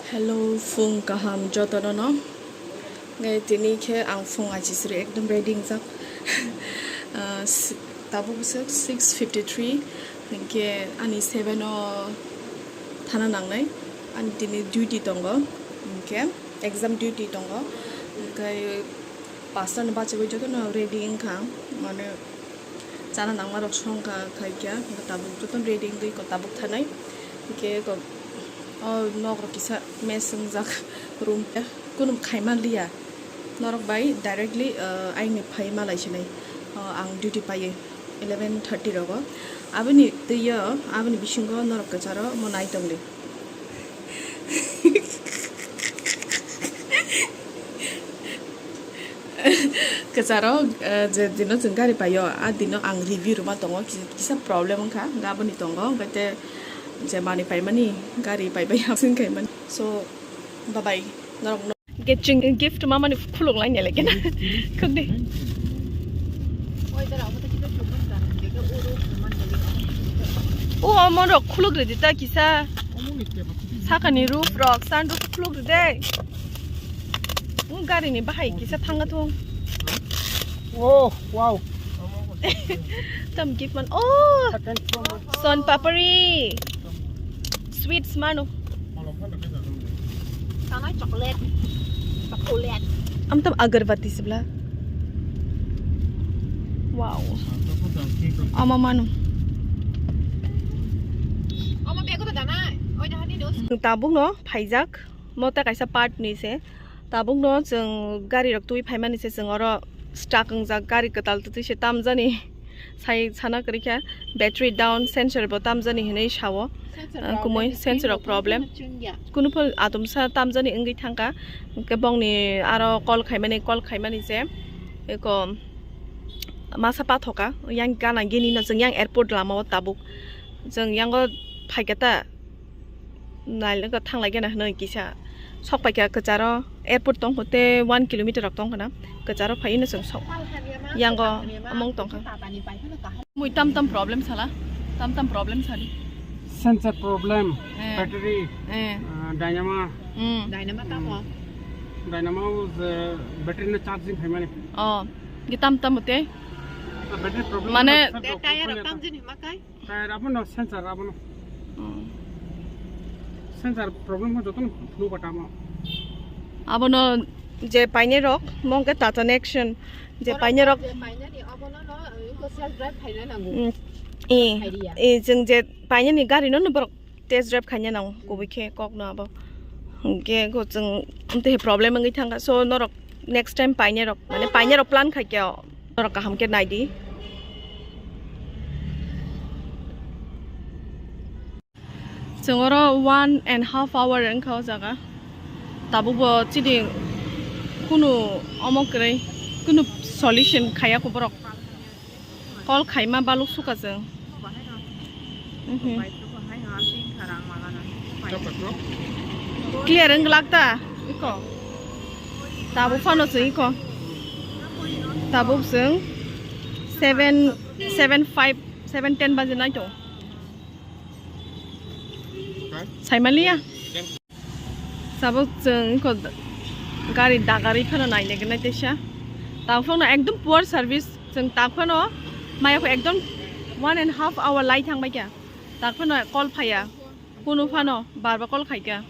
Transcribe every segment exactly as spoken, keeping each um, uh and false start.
Hello, phung kaham jotono no. Ngai tini khe ang phung aichisri ekdom ready wngjak. Ah, si-, tabuk se six fifty three, hinkhe ani seven o thana nangnai. Ani tini duty tongo, hinkhe exam duty tongo. Hinkhe pasta ni bachagwi jotono ready wngkha, mane chana nangma rok songkha khaikha, tabuk jotono ready wngwi tabuk thanai. Hinkhe o nok rok kisa mess wngjak room, kunu khaima liya. Norok bai directly, uh, aini phai malai sinai, uh, ang duty paiwi eleven thirty rogo. Aboni twiyo, aboni bisingo norok kwcharo mo nai tongdi. Kwcharo, uh, je dino chwng gari paio, a dino ang review rwma tongo, kisa, kisa problem wngkha, aboni tongo, hwnkhe te je manwi paimani gari paibai absent khaimani. So, bye bye. Norok no. Gift, gift mamani khuluk lai nele kena. Khuk di. O, omo rok khuluk ridi ta kisa. Sakani roof rok, sun roof khuluk ridi. O, gari ni bahai kisa thanga thung. Oh, wow. Tam gift man. Oh, son papri. Sweets mano. Tanai chocolate. Chocolate. Am tam agarbatti sibla. Wow. Ama mano. Ama bego to danai. Oi dahani dos. Tabuk no phaijak. Mota kaisa part ni se. Tabuk no chwng gari rok twi phaimani se chwng oro stuck wngjak, gari kwtal twtwi se tamjani. Sai sana kwrwi kha battery down, sensor bo tamjani hinwi sao. Sensor ah, kumui problem, sensor rok problem. Kunu phal atomsa tamjani wngwi thangkha. Hwnkhe bongni aro call khaimani, call khaimani se eko masa pathoka yang gana gini no chwng yang airport lama o tabuk. Chwng yango phaikha ta. Nailwkha thanglai gana hwnwi kisa sok paikha kwcharo airport tong kho tei one kilometer rok tong khna kwcharo phaiwi no chwng sok yango among tong kha. Mui tam tam problem sala, tam tam problem sadi. Sensor problem, eh, battery, eh, ah, dynamo. Hmm. Dynamo tamo. Dynamo je battery no charging khaimani. Oh, ge tam tam te. Battery problem. Mane. Te tyre rok tam jini makai. Tyre abono sensor abono. Hmm. Sensor problem ho jotono phunu kotamo. Abono je paine rok mongke Tata Nexon je paine rok. Je paine ni abono no, eh, ko self drive khaina nango. Hmm. Eh, khairiya. Eh, jeng je paine ni gari no no borok test drive khaina nango, kubui khe kok no abo. Hwnkhe go chwng amtwi problem wngwi thangkha. So norok next time paine rok, mane paine rok plan khaikhe norok kaham khe naidi. Chwng oro one and half hour wngkha o jaga. Tabukbo chini kunu omo kwrwi, kunu solution khaiya kho borok. Call khaima baluk suka chwng. Mhm. Clear wng glak ta? Iko. Tabuk phano chwng iko. Tabuk chwng seven, seven five, seven ten baje nai tongo. Saimaliya? Tabuk chwng iko gari dagarwi phano naina gwnai teisa. Tabuk phano ekdom poor service. Chwng tak phano maya kho ekdom one and half hour lai thang baikha. Tak phano call phaiya. Kunu phano bar bar call khaikha.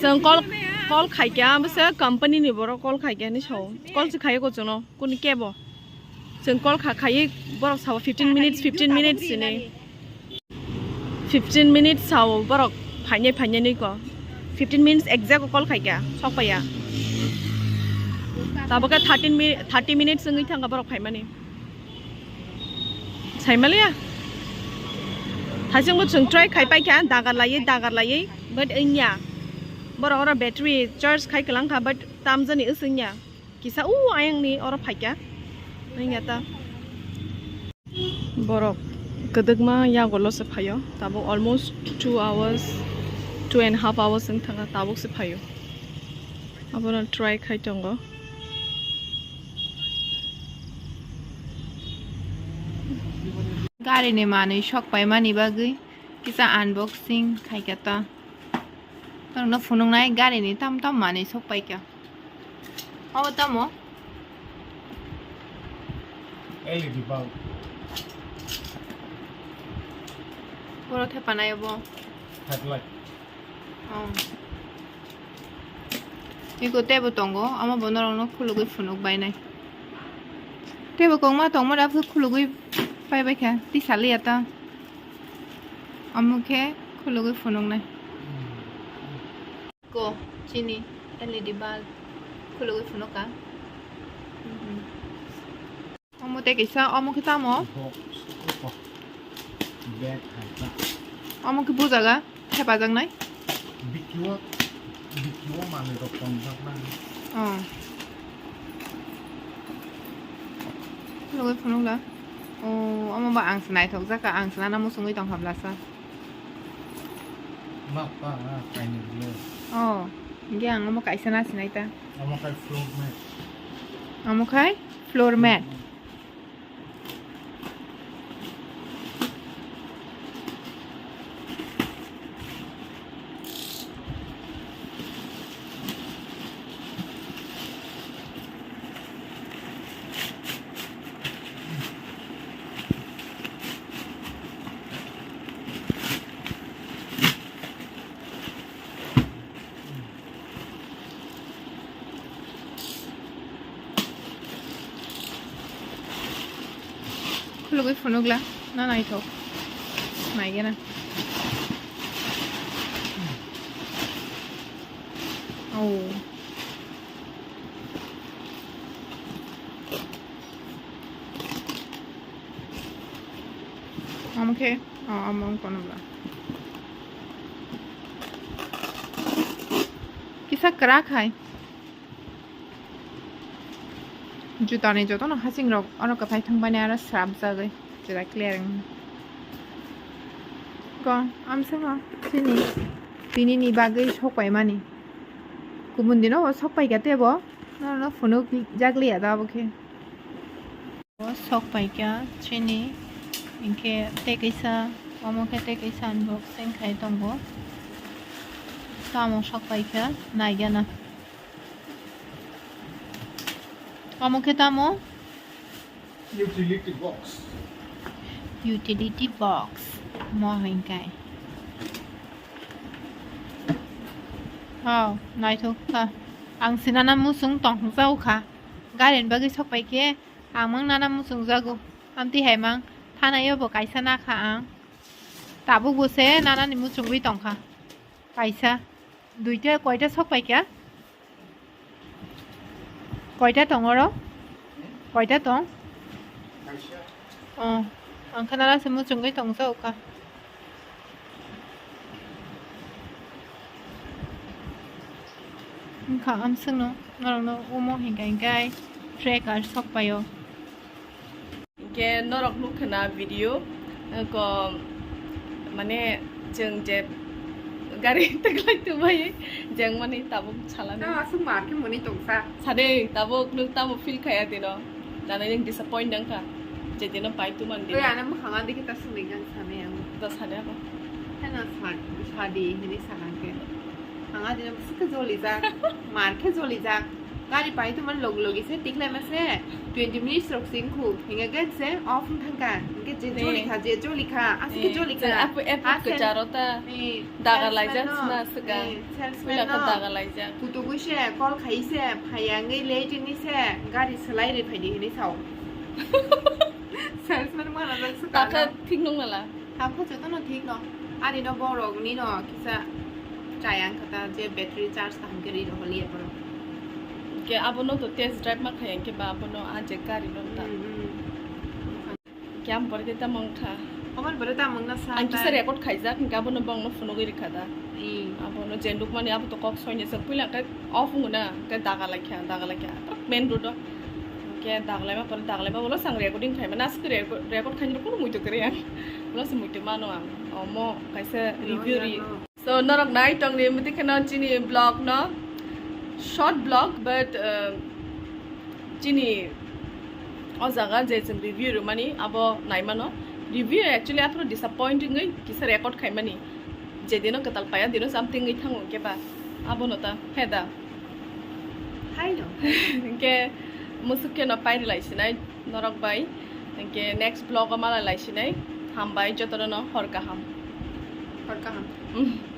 Chwng call, call khaikha, bwsa company ni borok call khaikha hinwi sao. Call se khaiya kho chwngno. Kunu kebo. Chwng call kha khaiwi borok sao fifteen minutes, fifteen minutes hinwi. Fifteen minutes sao borok phainai phainai nwi ko. Fifteen minutes exact call khaikha, sok paiya. Tabuk khe thirteen mi-, thirty minutes wngwi thangkha borok phaimani. Saimaliya? Thaisingbo chwng try khai paikha, dagar laiwi, dagar laiwi, but wngya. Borok oro battery charge khai kwlangkha, but tamjani wngya. Kisa u ayangni oro phaikha. Wngya ta. Borok kwdwkma yago lose phaio. Tabuk almost two hours, two and half hours wng thangkha, tabuk se phaio. Abono try khai tongo. Gari ni manwi sok paimani bagwi kisa unboxing khaikha ta. Norokno phunuknai garini tam tam manwi sok paikha. Obo tamo? L E D bulb. Puro thepanai obo. Headlight. Oh. Iko tebo tongo, omo bo norokno khulugwi phunuk bainai. Tebo kongma tongma da phuru khulugwi pai baikha, tisa liya ta. Omo khe khulugwi phunuknai. Ko chini L E D bulb khulugwi phunukha. Mhm. Omo tei kaisa, omo khe tamo? Box, opa. Bag hai ta. Omo khe bujaga, thepajaknai? Bikio, bikio manwi rok tonjaknai. Oh. Khulugwi phunukla. Oh, omo ba ang se naithok jakha, ang se nana muchungwi tongkha blasa. Ma pa, ah, kainwi le. Oh, hingke ang omo kaisa na sinai ta. Omo khai floor mat. Omo khai floor mat. Mm. Khulugwi phunukla, na naithok, naigena. Oh. Omo khe, oh, omo wng kono bla. Kisa kwrak hai. Jutani jotono hasing rok oro kwthai thang bai aro srapjagwi chwrai clear wng. Ko amsongo chini tini ni bagwi sok paimani. Kubun dino bo sok paikha tei bo norokno phunuk jak liya da abo khe. O sok paikha chini, hinkhe tei kaisa, omo khe tei kaisa unboxing khai tongo. Tamo sok paikha, naigana. Omo khe tamo? Utility box. Utility box. Mo hinkai. Wow, naithok kha. Ang sinana muchung tongjago kha. Garini bagwi sok paikhe. Ang mang nana muchungjago. Amtwi hai mang thanaio bo kaisa nakha ang. Tabuk bo se nanani muchungwi tongkha. Kaisa. Duita, koita sok paikha? Koita tong oro? Koita tong? Oh, ang khe nana se muchungwi tongjago kha. Wngkha amswkno norokno omo hinkha hinkhe tracker sok paio. Hinkhe norok nukha na video, ko, mane, chwng je gari taklai tongbai, jeng mani tabuk salani. Tamo aswk mar khe muni tongsa. Sade, tabuk nwng tamo feel khaya dino. Nana nwng disappoint wngkha. Je dino pai tumani dino. Oi, ano mwkhang dikhe ta swngwi khe ang sanai ang. Ta sade abo. Heno sa-, sadi hinwi sakha khe. Ang adino bwswk khe jolijak. Mar khe jolijak. Gari pai tongmani logi logi se tiklaima se twenty minutes rok se wngkhu. Hinga gen se off wng thangkha. Hinga je joli kha, je joli kha, aswk khe joli kha. Apo, apo kwcharo ta. Daga laijak sna swkang. Salesman no daga laijak. Kutugwi se call khai se, phaiya wngwi late wngwi se, gari swlai rwi phaidi hinwi sao. Salesman mana jak swkang. Takha thik nung nala. Takha jotono thik no. Ari no borok ni no kisa chaya wngkha ta je battery charge kaham khe ri rohor liya borok. Ke abono to test drive ma khaya ke ba abono a je gari no ta. Hmm, hmm. Kya bore de tamang kha. Oman bore tamang na sa. Ang kisa record khaijak, hingke abono bongno phunugwi rikha da. Hmm. Abono jenduk mani abo to kok soini se puila ke off wngna ke daga laikha, daga laikha. Main road o. Ke daga laima pore daga laima ulo sang recording khaima na sik record, record khaini kuno muitu kre ang. Ulo se muitu mano ang. Omo kaisa review ri. So, norok nai tongni mudi kheno chini vlog no, short vlog, but, uh, chini o jaga je chwng review rwmani abo naimano. Review actually aphuru disappointing wi kisa record khaimani. Jedino kwtal paya dino something wngwi thango hwnkhe ba abono ta pheda. Haino. Hwnkhe musuk kheno pairi lai sinai norok bai. Hwnkhe next vlog o malai lai sinai. Hambai jotono no hor kaham. Hor kaham. Mm.